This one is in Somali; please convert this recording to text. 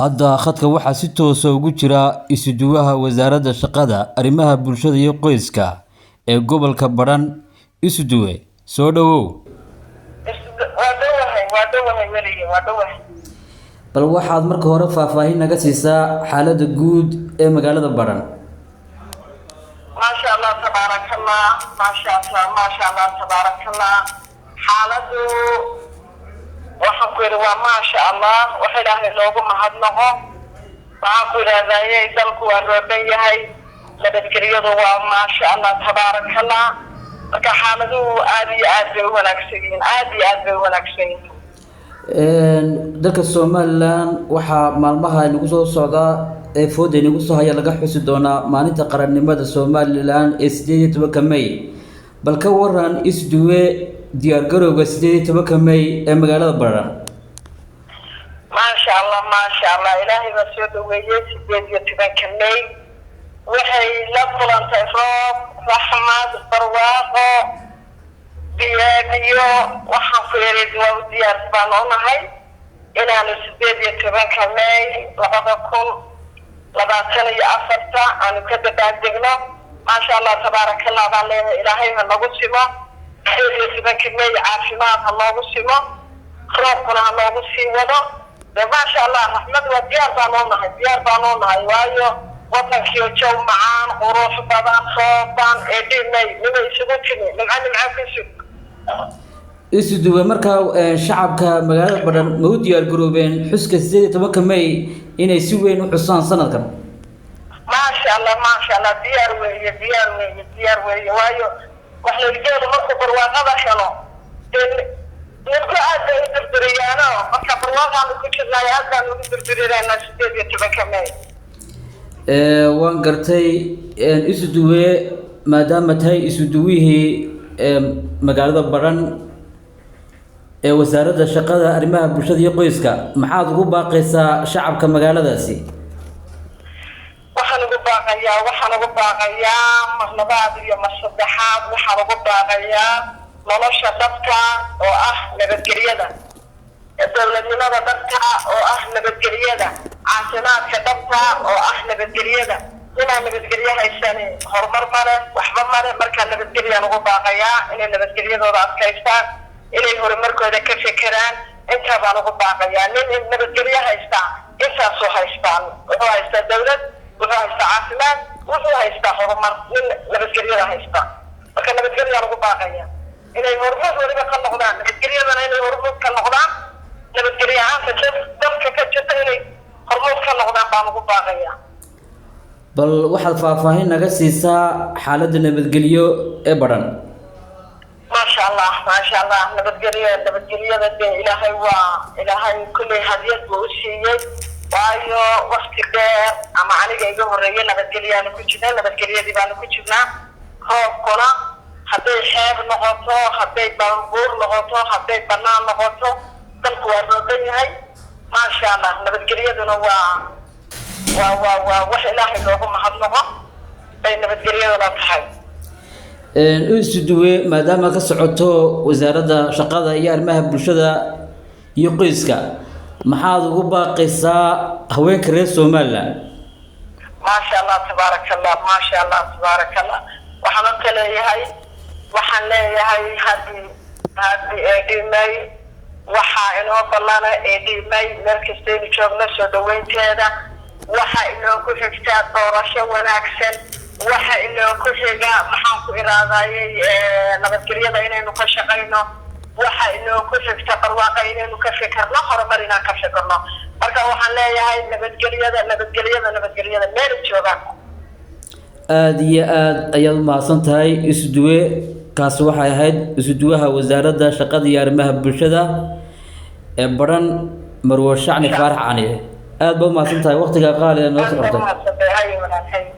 Hadda khadka waxaa si toos ah ugu jira isuduwaha Wasaaradda Shaqada, Arrimaha Bulshada iyo Qoyska ee gobolka Badhan. Isuduwe, soo dhawow. Waa dhowahay, waa dhowahay weligay, waa dhowahay. Bal waxaad marka hore faahfaahin naga siisaa xaaladda guud ee magaalada Badhan. Maasha Allah, tabaarakallah, maasha Allah, maasha Allah, tabaarakallah. Xaaladdu waxaan ku yidhi waa maasha Allah, wax Ilaahay loogu mahadnaqo. Waxaan ku yidhahdayey, dalku waa rooban yahay, nabadgelyadu waa maasha Allah, tabaarakallah. Marka xaaladuhu aada iyo aad bay u wanaagsan yihiin, aada iyo aad bay u wanaagsan yihiin. Dalka Somaliland waxaa maalmaha inagu soo socdaa ee fooda inagu soo haya laga xusi doonaa maalinta qarannimada Somaliland ee 18-ka May. Bal ka waran, Isuduwe, diyaargarowga 18-ka May ee magaalada Badhan? Maasha Allah, maasha Allah, Ilaahay baa soo dhaweeyey. 18-ka May waxay la kulantay roob, raxmad, barwaaqo, biyo biyo. Waxaan ku yidhi waa u diyaar baan unahay inaanu 18-ka May 2024 aanu ka dabaaldegno. Maasha Allah, tabaarakallah baan leeyahay. Ilaahay ha nagu simo 18-ka May, caafimaad ha noogu simo, roobkuna ha noogu sii wado. De maasha Allah, raxmad, waa diyaar baan unahay, diyaar baan unahay, waayo wadankiio jaw macaan, qurux badan, rooban ee dhimay nima isugu timi, nimco nimco ku sug. Isuduwe, markaa shacabka magaalada Badhan ma u diyaar garoobeen xuska 18-ka May inay si weyn u xusaan sanadkan? Maasha Allah, maasha Allah, diyaar weeye, diyaar weeye, diyaar weeye, waayo wax lageelu markuu barwaaqada helo dee nilku aad bay u durduriyaano. Marka barwaaqaanu ku jirnaay, aad baan ugu durdurinaynaa 18-ka May. Waan gartay. Isuduwe, maadaama tahay isuduwihii magaalada Badhan ee Wasaaradda Shaqada, Arrimaha Bulshada iyo Qoyska, maxaad ugu baaqaysaa shacabka magaaladaasi? Waxaan ugu baaqayaa, waxaan ugu baaqayaa mar labaad iyo mar saddexaad, waxaan ugu baaqayaa nolosha dhabta oo ah nabadgelyada, dowladnimada dhabta oo ah nabadgelyada, caafimaadka dhabta oo ah nabadgelyada. Inaan nabadgelyo haysani horumar male, waxba male. Markaa nabadgelyaan ugu baaqayaa, inay nabadgelyadooda adkaystaan, inay horumarkooda ka fekeraan. Intaa baan ugu baaqayaa. Nin nabadgelyo haystaa intaasuu haystaan: wuxuu haystaa dawlad, wuxuu haystaa caafimaad, wuxuu haystaa horumar, nin nabadgelyada haysta. Marka nabadgelyaan ugu baaqaya inay hormuud weliba ka noqdaan nabadgelyadana, inay hormuud ka noqdaan nabadgelyo ahaanta dalka ka jirta, inay hormuud ka noqdaan baan ugu baaqaya. Bal waxaad faahfaahin naga siisaa xaaladda nabadgelyo ee Badhan. Maasha Allah, maasha Allah, nabadgelyo, nabadgelyada dee Ilaahay waa Ilaahay kulley hadiyad buu u siiyey, waayo wakti dheer ama aniga iga horreeyay nabadgelyaanu ku jirnay, nabadgelyadii baanu ku jirnaa. Roobkuna hadday xeeb noqoto, hadday bambuur noqoto, hadday banaan noqoto, dalku waa rooban yahay. Maasha Allah, nabadgelyaduna waa wax Ilaahay loogu mahadnaqo bay nabadgelyaduna tahay. Isuduwe, maadaama ka socoto Wasaaradda Shaqada iyo Arrimaha Bulshada iyo Qoyska, maxaad ugu baaqaysaa haweenka reer Somaliland? Maasha Allah, tabaaraka Allah, maasha Allah, tabaaraka Allah. Waxaan ka leeyahay, waxaan leeyahay happy, happy 18 May. Waxaa inoo ballana 18 May meel kastaynu joogno soo dhaweynteeda. Waxa inoo ku xigtaa doorasho wanaagsan, waxa inoo ku xiga, maxaan ku iraadayay, nabadgelyada inaynu ka shaqayno, waxa inoo ku xigta barwaaqa inaynu ka fikirno, horumar inaan ka fikirno. Marka waxaan leeyahay nabadgelyada, nabadgelyada, nabadgelyada meelay joogaan. Aada iyo aada ayaad umahadsan tahay, Isuduwe. Kaasi waxay ahayd isuduwaha Wasaaradda Shaqada iyo Arrimaha Bulshada ee Badhan, Marwo Shacni Faarax Cani. Aada ba umahadsan tahay waqtiga qaali ee noo soo qortay. Mahadsantahay, hay walaal, hay.